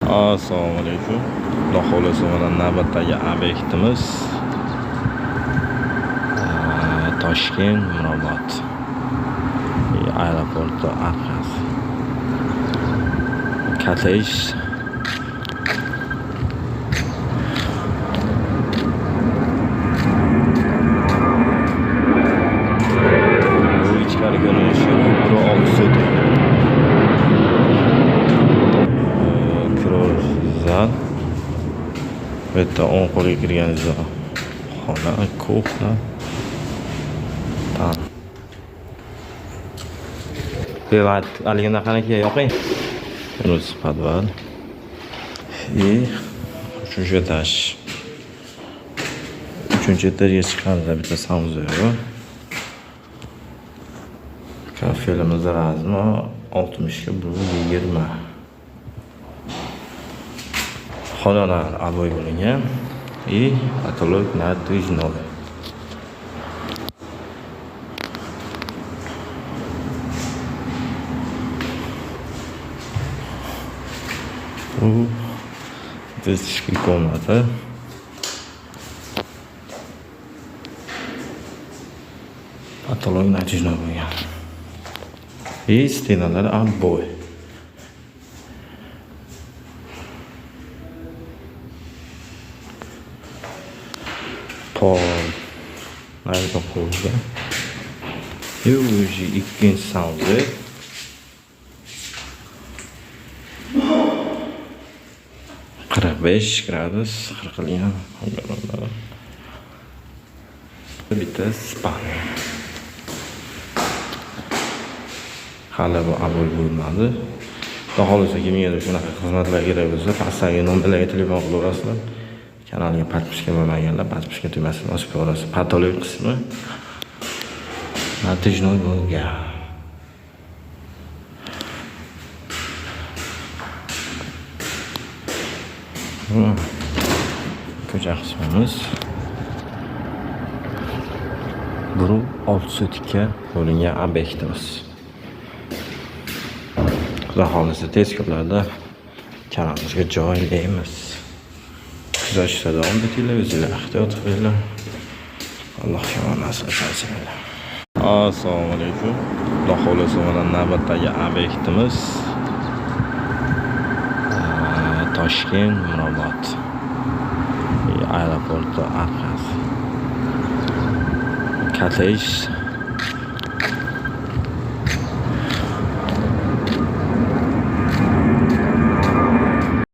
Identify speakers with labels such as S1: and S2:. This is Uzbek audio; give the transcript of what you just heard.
S1: Assalomu alaykum. Xudo xohlasa, mana navbatdagi obyektimiz Toshkent, Mirobod aeroporti orqasi. Kottej. Bu ichkari ko'rinishi, 1,6 sotik. Kiror zal. Bu yerda o'ng qo'lga kirganingizda xona, кухня. Tam. Приват, haligini qanaki yoqing. Bunisi podval. И uchinchi etaj. Uchinchi etajga chiqqanimizda bitta санузел bor. Kafelimiz размер 60 ga 120. Xonalar обой bo'lingan и потолок натяжной. Bu детский комната. Потолок натяжной bo'lgan. И стена lar обой. Pol narida qo'yilgan. И уже ikkinchi санузел. 45 gradus qirqilgan. Bitta спальня. Hali bu обой bo'lmadi. Xudo xohlasa, kimgadir shunaqa xizmatlar kerak bo'lsa, pastdagi nomerlarga telefon qilaverasizlar. Kanalga подписка bo'lmaganlar подписка tugmasini bosib qo'yaverasiz. Потолок qismi натяжной bo'lgan. Bu ko'cha qismimiz 1,6 sotikka bo'lingan obyektimiz. Xudo xohlasa, tez kunlarda kanalimizga joylaymiz. Kuzatishda davom etinglar, o'zinglar ehtiyot qilinglar. Alloh yomon narsadan saqlasin. Assalomu alaykum. Xudo xohlasa, mana navbatdagi obyektimiz Toshkent, Mirobod aeroporti orqasi. Kottej.